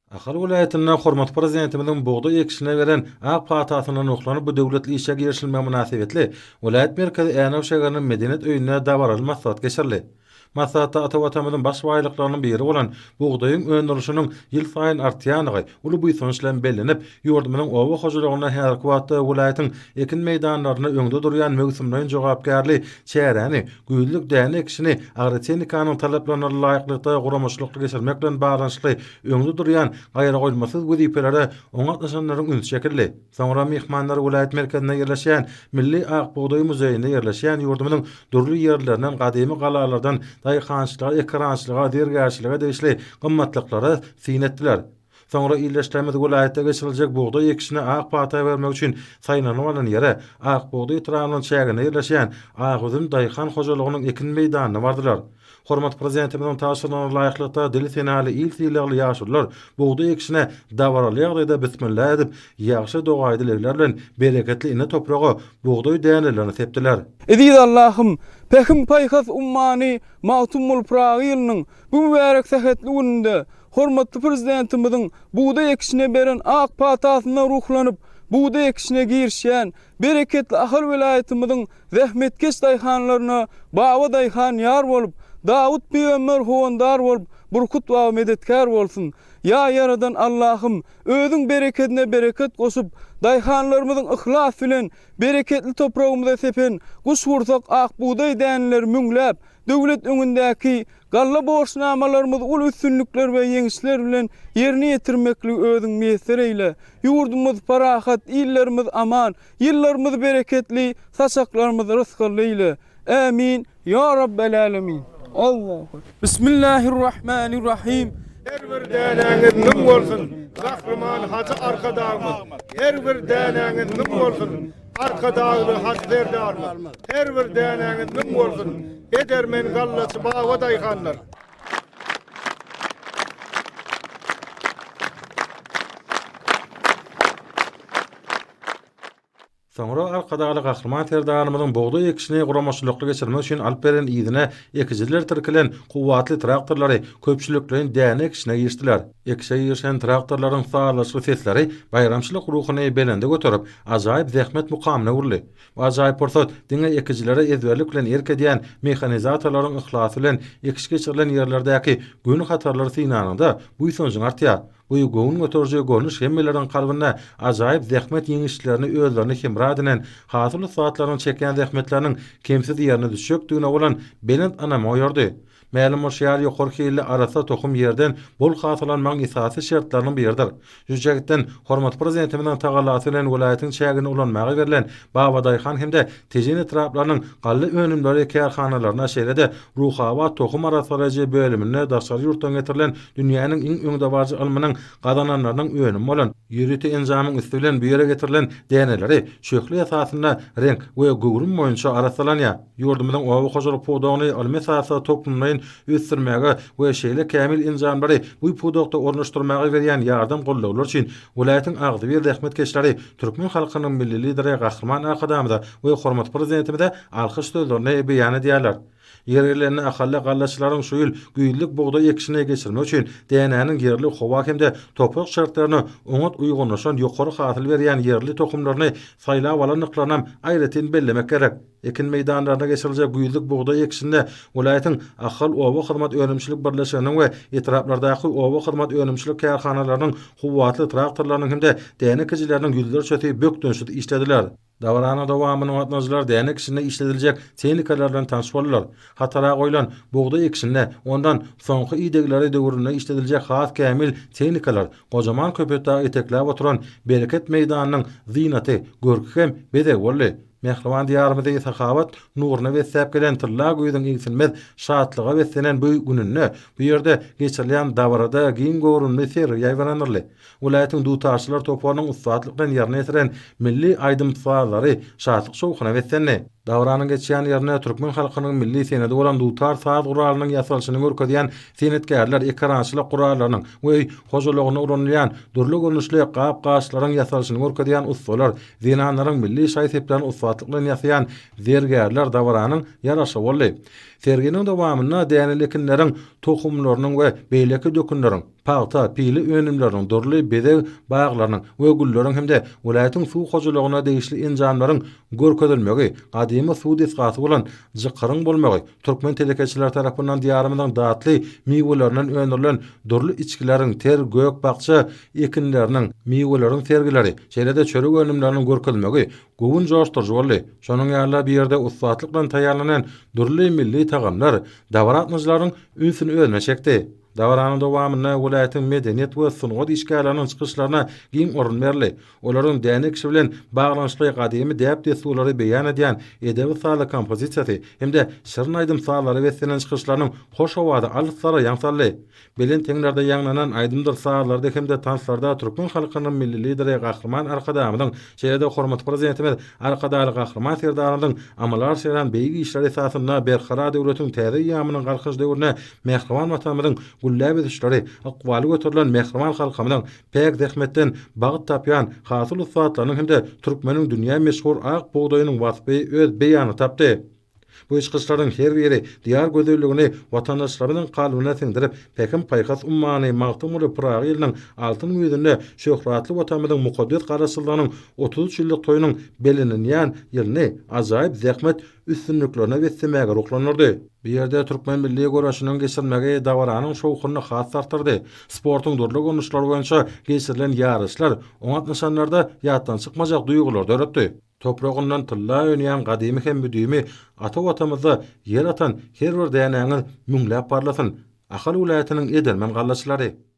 Ahal welaýatynda hormatly Prezidentimiziň bugdaý ekişine beren ak patasyndan ruhlanyp bu döwletli işe girişilmegi mynasybetli welaýat merkezi Änew şägeriniň Medeniýet öýünde dabaraly maslahat geçirildi. Maslahatda ata Watanymyzyň baş baýlyklarynyň biri bolan bugdaýyň öndürilişiniň ýylsaýyn artýandygy uly buýsanç bilen bellenip, ýurdumyzyň oba hojalygynda häzirki wagtda welaýatyň ekin meýdanlarynda öňde durýan möwsümleýin jogapkärli çäräni, güýzlük däne ekişini agrotehnikanyň talaplaryna laýyklykda guramaçylykly geçirmek bilen baglanyşykly öňde durýan gaýragoýulmasyz wezipelere oňa gatnaşanlaryň ünsi çekildi. Soňra myhmanlar welaýat merkezinde ýerleşýän Milli ak bugdaý muzeýinde ýerleşýän ýurdumyzyň dürli ýerlerinden gadymy galalardan daýhançylyga, ekerançylyga, zergärçilige degişli gymmatlyklara syn etdiler. Soňra ildeşlerimiz welaýatda geçiriljek bugdaý ekişine ak pata bermek üçin saýlanyp alan ýere, Ak bugdaý etrabynyň çäginde ýerleşýän Ak üzüm daýhan hojalygynyň ekin meýdanyna bardylar. Hormatly Prezidentimiziň tabşyrygyna laýyklykda, dili senaly, il sylagly ýaşulular bugdaý ekişine dabaraly ýagdaýda bismilla edip, ýagşy dogaýy-dilegler bilen bereketli ene topraga bugdaý dänelerini sepdiler. Eziz Allahym, Pähim-paýhas ummany Magtymguly Pyragy ýylynyň bu mübärek sähetli gününde hormatly Prezidentimiziň bugdaý ekişine beren ak patasyndan ruhlanyp, bugdaý ekişine girişýän bereketli Ahal welaýatymyzyň Zähmetkeş daýhanlaryna Baba daýhan ýar bolup, Dawut pygamber howandar bolup, Burkut baba medetkär bolsun. Ýa Ýaradan Allahym, Özüň berekedine bereket goşup, daýhanlarymyzyň yhlas bilen bereketli topragymyza sepen guşgursak ak bugdaý däneleri müňläp, döwlet öňündäki galla borçnamalarymyzy uly üstünlikler we ýeňişler bilen ýerine ýetirmekligi Özüň miýesser eýle. Ýurdumyz parahat, illerimiz aman, Ýyllarymyz bereketli, saçaklarymyz rysgally eýle. Ämin, ýa Rabbel älemin. Allahu Ekber. Bismillahirrahmanirrahim. Her bir dänäňiz müň bolsun, Gahryman Hajy Arkadagymyz! Her bir dänäňiz müň bolsun, Arkadagly Hajy Serdarymyz! Her bir dänäňiz müň bolsun, edermen gallaçy baba daýhanlar! Soňra Arkadagly Gahryman Serdarymyzyň bugdaý ekişini guramaçylykly geçirmek üçin alyp beren yzyna ekijiler tirkilen kuwwatly traktorlary köpçülikleýin däne ekişine girişdiler. Ekişe girişen traktorlaryň sazlaşykly sesleri baýramçylyk ruhuny belende göterip, ajaýyp zähmet mukamyna öwrüldi. Bu ajaýyp pursat diňe ekijilere ezberlik bilen erk edýän mehanizatorlaryň yhlasy bilen ekiş geçirilen ýerlerdäki göni hatarlary synanyňda buýsanjyň artýar. Bu göwün göteriji görnüş hemmeleriň kalbynda ajaýyp zähmet ýeňişlerini özlerine hemra edinen hasyl ussatlarynyň çekýän zähmetleriniň kemsiz ýerine düşjekdigine bolan belent ynamy oýardy. Mälim bolşy ýaly, ýokary hilli arassa tohum ýerden bol hasyl almagyň esasy şertleriniň biridir. Şu jähtden, hormatly Prezidentimiziň tagallasy bilen welaýatyň çäginde ulanmaga berlen Babadaýhan hem-de Tejen etraplarynyň galla önümleri kärhanalaryna, şeýle-de Ruhabat tohum arassalaýjy bölüminde daşary ýurtdan getirilen dünýäniň iň öňdebaryjy ylmynyň gazananlarynyň önümi bolan ýörite enjamyň üsti bilen bu ýere getirilen däneleri şöhle esasynda reňk we göwrüm boýunça arassalanýar. Ýurdumyzyň oba hojalyk pudagyny ylmy esasda toplumlaýyn ösdürmäge we şeýle kämil enjamlary bu pudakda ornaşdyrmaga berýän ýardam-goldawlar üçin welaýatyň agzybir zähmetkeşleri türkmen halkynyň Milli Lideri Gahryman Arkadagymyza we hormatly Prezidentimize alkyş sözlerini beýan edýärler. Ýeri gelende, ahally gallaçylaryň şu ýyl güýzlük bugdaý ekişini geçirmek üçin dänäniň ýerli howa hem-de toprak şertlerine oňat uýgunlaşan ýokary hasyl berýän ýerli tohumlaryny saýlap alandyklarynam aýratyn bellemek gerek. Ekin meýdanlarynda geçiriljek güýzlük bugdaý ekişinde welaýatyň Ahal oba hyzmat önümçilik birleşiginiň we etraplardaky oba hyzmat önümçilik kärhanalarynyň kuwwatly traktorlarynyň hem-de däne ekijileriniň ýüzlerçesi bökdençsiz işlediler. Dabaranyň dowamynda gatnaşyjylar däne ekişinde işlediljek tehnikalar bilen tanyş boldular. Hatara goýlan bugdaý ekişinde, ondan soňky idegleri döwründe işlediljek has kämil tehnikalar gojaman Köpetdagy etekläp oturan bereket meýdanynyň zynaty, görki hem bezegi boldy. Mähriban Diýarymyzy sahawat nuruna besläp gelen tylla güýzüň egsilmez şatlyga beslenen bu gününde bu ýerde geçirilýän dabarada giň göwrümli sergi ýaýbaňlandyryldy. Welaýatyň dutarçylar toparynyň ussatlyk bilen ýerine ýetiren milli aýdym-sazlary şatlyk-şowhuna beslendi. Dabaranyň geçýän ýerinde türkmen halkynyň milli senedi bolan dutar saz guralynyň ýasalyşyny görkezýän senetkärler ekerançylyk gurallarynyň we öý hojalygynda ulanylýan dürli görnüşli gap-gaçlaryň ýasalyşyny görkezýän ussalar, zenanlaryň milli şaý-seplerini ussatlyk bilen ýasaýan zergärler dabaranyň ýaraşygy boldy. Serginiň dowamynda däneli ekinleriň tohumlarynyň we beýleki dökünleriň, pagta, pile önümleriniň, dürli bezeg baglarynyň we gülleriň hem-de welaýatyň suw hojalygyna degişli enjamlaryň görkezilmegi, gadymy suw desgasy bolan jykyryň bolmagy, türkmen telekeçileri tarapyndan Diýarymyzyň datly miwelerinden öndürilen dürli içgileriň, ter gök-bakja ekinleriniň, miweleriň sergileri, şeýle-de çörek önümleriniň görkezilmegi göwün joşduryjy boldy. Şonuň ýaly-da bu ýerde ussatlyk bilen taýýarlanan dürli milli tagamlar dabara gatnaşyjylaryň ünsüni özüne çekdi. Dabaranyň dowamynda welaýatyň medeniýet we sungat işgärleriniň çykyşlaryna giň orun berildi. Olaryň däne ekişi bilen baglanyşykly gadymy däp-dessurlary beýan edýän edebi-sazly kompozisiýasy hem-de şirin aýdym-sazlara beslenen çykyşlarynyň hoş owazy alyslara ýaň saldy. Belent heňlerde ýaňlanan aýdymdyr sazlarda hem-de tanslarda türkmen halkynyň Milli Lideri Gahryman Arkadagymyzyň, şeýle-de hormatly Prezidentimiz Arkadagly Gahryman Serdarymyzyň amala aşyrýan beýik işleri esasynda Berkarar döwletiň täze eýýamynyň Galkynyş döwründe mähriban Watanymyzyň gülläp ösüşleri, ykbaly göterilen mähriban halkymyzyň päk zähmetden bagt tapýan hasyl ussatlarynyň hem-de türkmeniň dünýä meşhur ak bugdaýynyň waspy öz beýanyny tapdy. Bu çykyşlaryň her biri Diýar gözelligini watandaşlarymyzyň kalbyna siňdirip, Pähim-paýhas ummany Magtymguly Pyragy ýylynyň altyn güýzünde şöhratly Watanymyzyň mukaddes Garaşsyzlygynyň 33 ýyllyk toýunyň bellenilýän ýylyny ajaýyp zähmet üstünliklerine beslemäge ruhlandyrdy. Bu ýerde türkmen milli göreşiniň geçirilmegi dabaranyň şowhunyny has artdyrdy. Sportuň dürli görnüşleri boýunça geçirilen ýaryşlar oňa gatnaşanlarda ýatdan çykmajak duýgulary döretdi. Topragyndan tylla önýän gadymy hem müdimi ata Watanymyzda ýer atan her bir dänäňiz müňläp parlasyn, Ahal welaýatynyň edermen gallaçylary!